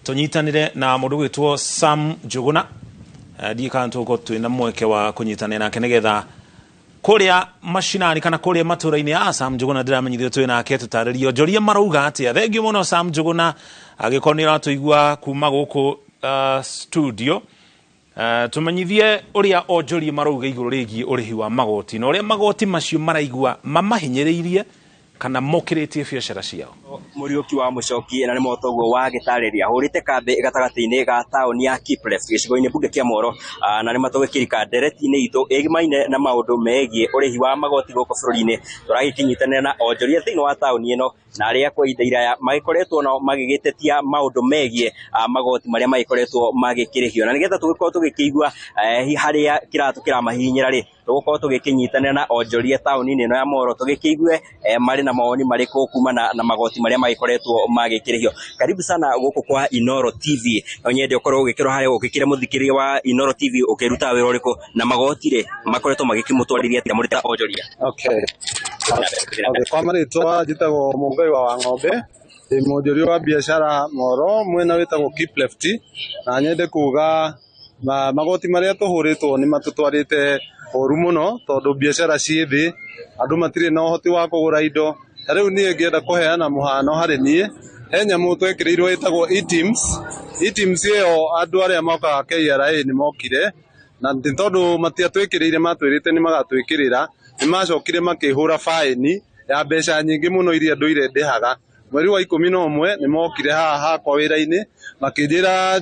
Tũnyitanĩre na mũndũ gwĩtwo Sam Njũgũna. Ndiĩ kana tũgũkorwo twĩna mweke wa kũnyitanĩra nake nĩgetha kũrĩa macinani kana kũrĩa matũra-inĩ a Sam Njũgũna ndĩramenyithio twĩ nake tũtarĩrio njoria marauga atĩa. Thengiũ mũno Sam Njũgũna, angĩkorwo nĩ ũratũigua kuma gũkũ studio. Tũmenyithie ũrĩa onjoria marauga igũrũ rĩgiĩ ũrĩhi wa magoti na ũrĩa magoti macio maraigua mamahinyĩrĩirie kana mokĩrĩtie biacara ciao. Mũriũki wa Mũcoki na nĩ motoguo wa gĩtarĩria hũrĩte kambĩ gatagatĩ-inĩ ga taũni ya Kiplef gĩcigo-inĩ mbunge kĩa Moro, na nĩ matũgĩkĩrika ndereti-inĩ itũ ĩgimaine na maũndũ megiĩ ũrĩhi wa magoti gũkũ bũrũri-inĩ. Tũragĩkĩnyitanĩra na onjoria thĩinĩ wa taũni ĩno na arĩa kwa ihinda iraya magĩkoretwo nao magĩgĩtetia maũndũ megiĩ magoti marĩa magĩkoretwo magĩkĩrĩhio, na nĩgetha tũgĩkorwo tũgĩkĩigua harĩa kĩratũ kĩramahihinyĩra rĩ, tũgũkorwo tũgĩkĩnyitanĩra na onjoria taũni-inĩ ĩno ya Moro tũgĩkĩigue marĩ na mawoni marĩkũ kumana na magoti marĩa magĩkoretwo magĩkĩrĩhio. Karibu sana gũkũ kwa Inoro TV. No nyende ũkorwo ũgĩkĩrwo harĩa ũgĩkĩre mũthikĩrĩria wa Inoro TV ũkĩrutaga wĩra ũrĩkũ na magoti rĩ makoretwo magĩkĩmũtwarithia atĩa mũrĩ ta onjoria? Okay. Kwa marĩtwa njĩtagwo Mũngai wa Wang'ombe, ndĩ mwonjoria wa biacara Moro mwena wĩtagwo Kipleft, na nyende kuga magoti marĩa tũhũrĩtwo nĩ matũtwarĩte ũru mũno tondũ biacara ciĩ thĩ, andũ matirĩ na ũhoti wa kũgũra indo. Ta rĩu niĩ ngĩenda kũheana mũhano harĩ niĩ, he nyamũ twekĩrĩirwo ĩtagwo eTIMS. eTIMS ĩyo andũ arĩa mokaga KRA nĩ mokire, na nĩ tondũ matiatwĩkĩrĩire matwĩrĩte nĩ magatwĩkĩrĩra, nĩ macokire makĩhũra baĩni ya mbeca nyingĩ mũno iria ndũire ndĩhaga. Mweri wa 11 nĩ mokire haha hakwa wĩra-inĩ makĩnjĩra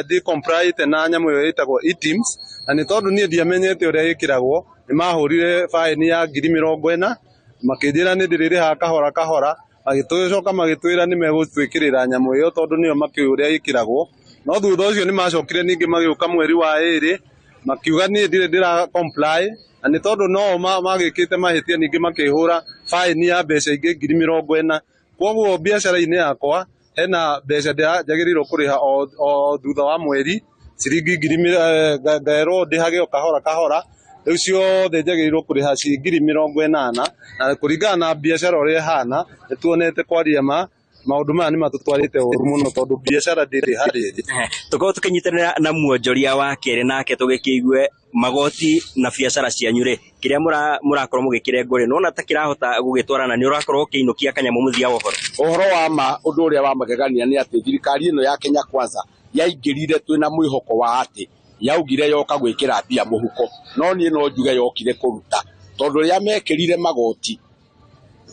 ndi comply na nyamũ ĩyo ĩtagwo eTIMS, na nĩ tondũ niĩ ndiamenyete ũrĩa ĩkĩragwo, nĩ mahũrire baĩni ya 40,000, makĩnjĩra nĩ ndĩrĩrĩhaga kahora kahora, magĩtũcoka magĩtwĩra nĩ megũtwĩkĩrĩra nyamũ ĩyo tondũ nĩo makĩũĩ ũrĩa ĩkĩragwo. No thutha ũcio nĩ macokire ningĩ magĩũka mweri wa 2 makiuga niĩ ndirĩ ndĩra comply, na nĩ tondũ no magĩkĩte mahĩtia ningĩ makĩhũra baĩni ya mbeca ingĩ 40,000. Koguo biacara-inĩ yakwa hena mbeca njagĩrĩirwo kũrĩha o thutha wa mweri ciringi ngiri ngerwo ndĩhage o kahora kahora, rĩu ciothe njagĩrĩirwo kũrĩha ci 80,000, na kũringana na biacara ũrĩa ĩhana nĩ tuonete kwaria ma maũndũ maya nĩ matũtwarĩte ũru mũno tondũ biacara ndĩrĩ harĩa ĩrĩ. Tũkorwo tũkĩnyitanĩra na mwonjoria wa kerĩ nake tũgĩkĩigue magoti na biacara cianyu rĩ, kĩrĩa mũrakorwo mũgĩkĩrengwo rĩ, nĩwona ta kĩrahota gũgĩtwarana, nĩ ũrakorwo ũkĩinũkia kanyamũ mũthia wa ũhoro? Ũhoro wa ma ũndũ ũrĩa wa magegania nĩ atĩ thirikari ĩno ya Kenya Kwanza yaingĩrire twĩna mwĩhoko wa atĩ yaugire yoka gwĩkĩra mbia mũhuko, no niĩ no njuge yokire kũruta, tondũ rĩrĩa mekĩrire magoti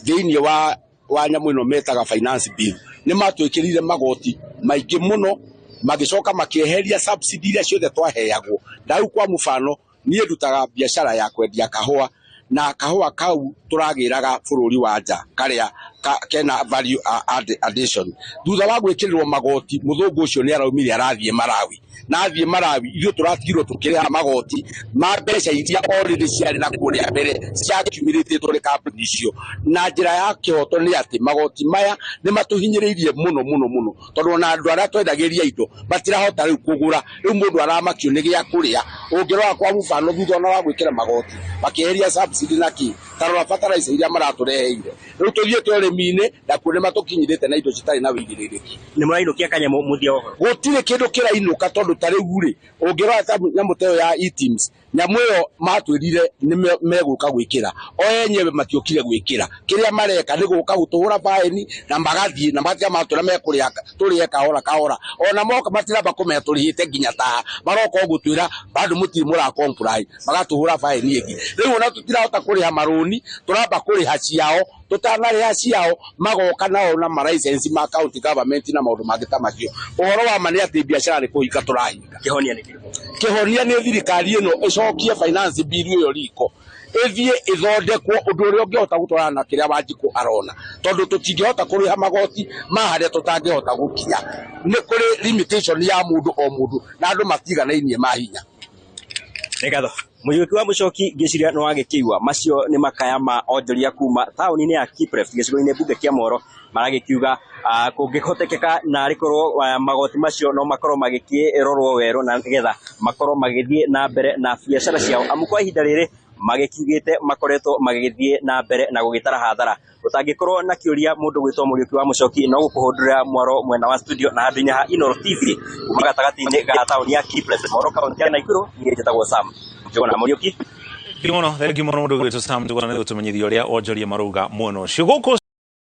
thĩinĩ wa nyamũ ĩno metaga finance bill, nĩ matwĩkĩrire magoti maingĩ mũno, magĩcoka makĩeheria subsidy iria ciothe twaheagwo. Na rĩu kwa mũbano niĩ ndutaga biacara ya kwendia kahũa, na kahũa kau tũragĩraga bũrũri wa nja karĩa kena value addition. Thutha wa gwĩkĩrĩrwo magoti, mũthũngũ ũcio nĩ araumire arathiĩ Malawi, na athiĩ Malawi ithuĩ tũratigirwo tũkĩrĩha magoti ma mbeca iria already ciarĩ na kũrĩa mbere ciakiumĩrĩtĩtwo nĩ kambuni icio. Na njĩra ya kĩhoto nĩ atĩ magoti maya nĩ matũhinyĩrĩirie mũno mũno mũno, tondũ ona andũ arĩa twendagĩria indo matirahota rĩu kũgũra. Rĩu mũndũ aramakio nĩ gĩa kũrĩa. Ũngĩrora kwa mũbano thutha ona wa gwĩkĩra magoti makĩeheria subsidy na kĩ, ta rora fertilizer iria maratũreheire, rĩu tũthiĩte ũrĩmi-inĩ na kuo nĩ matũkinyĩrĩte na indo citarĩ na wĩigĩrĩrĩki. Nĩ mũrainũkia kanyamũ mũthia wa ũhoro? Gũtirĩ kĩndũ kĩrainũka, tondũ ta rĩu rĩ, ũngĩrora ta nyamũ ta ĩyo ya eTIMS, nyamũ ĩyo matwĩrire nĩ megũka gwĩkĩra, o enyewe matiokire gwĩkĩra. Kĩrĩa mareka nĩ gũka gũtũhũra baĩni na magathiĩ na magatiga matwĩra mekũrĩha tũrĩhe kahora kahora. Ona moka matiramba kũmenya tũrĩhĩte nginya taha, maroka o gũtwĩra bado mũtirĩ mũra comply, magatũhũra baĩni ĩngĩ. Rĩu ona tũtirahota kũrĩha marũni, tũramba kũrĩha ciao, tũtanarĩha ciao magoka nao na ma license ma county government na maũndũ mangĩ ta macio. Ũhoro wa ma nĩ atĩ biacara nĩ kũhinga tũrahinga. Kĩhonia nĩ kĩrĩkũ? Kĩhonia nĩ thirikari ĩno ĩcokie finance bill ĩyo riko, ĩthiĩ ĩthondekwo ũndũ ũrĩa ũngĩhota gũtwarana na kĩrĩa Wanjikũ arona, tondũ tũtingĩhota kũrĩha magoti ma harĩa tũtangĩhota gũkinya. Nĩ kũrĩ limitation ya mũndũ o mũndũ, na andũ matiganainie mahinya. Nĩ ngatho Mũriũki wa Mũcoki, ngĩciria nĩ wagĩkĩigua macio nĩ makaya ma onjoria kuma taũni-inĩ ya Kipref gĩcigo-inĩ mbunge kĩa Moro, maragĩkiuga kũngĩhotekeka na arĩkorwo magoti macio no makorwo magĩkĩrorwo werũ na nĩgetha makorwo magĩthiĩ na mbere na biacara ciao, amu kwa ihinda rĩrĩ Magĩkiugĩte makoretwo magĩgĩthiĩ na mbere na gũgĩtara hathara. Ũtangĩkorwo na kĩũria mũndũ gwĩtwo Mũriũki wa Mũcoki, no gũkũhũndũrĩra mwaro mwena wa studio na handũ-inĩ ha Inooro TV kuma gatagatĩ-inĩ ga taũni ya Kiples, Moro, kaunti ya Naikuru. Niĩ njĩtagwo Sam Njũgũna Mũriũki. Thengi mũno, thengi mũno mũndũ gwĩtwo Sam Njũgũna nĩ gũtũmenyithia ũrĩa onjoria marauga mwena ũcio gũkũ.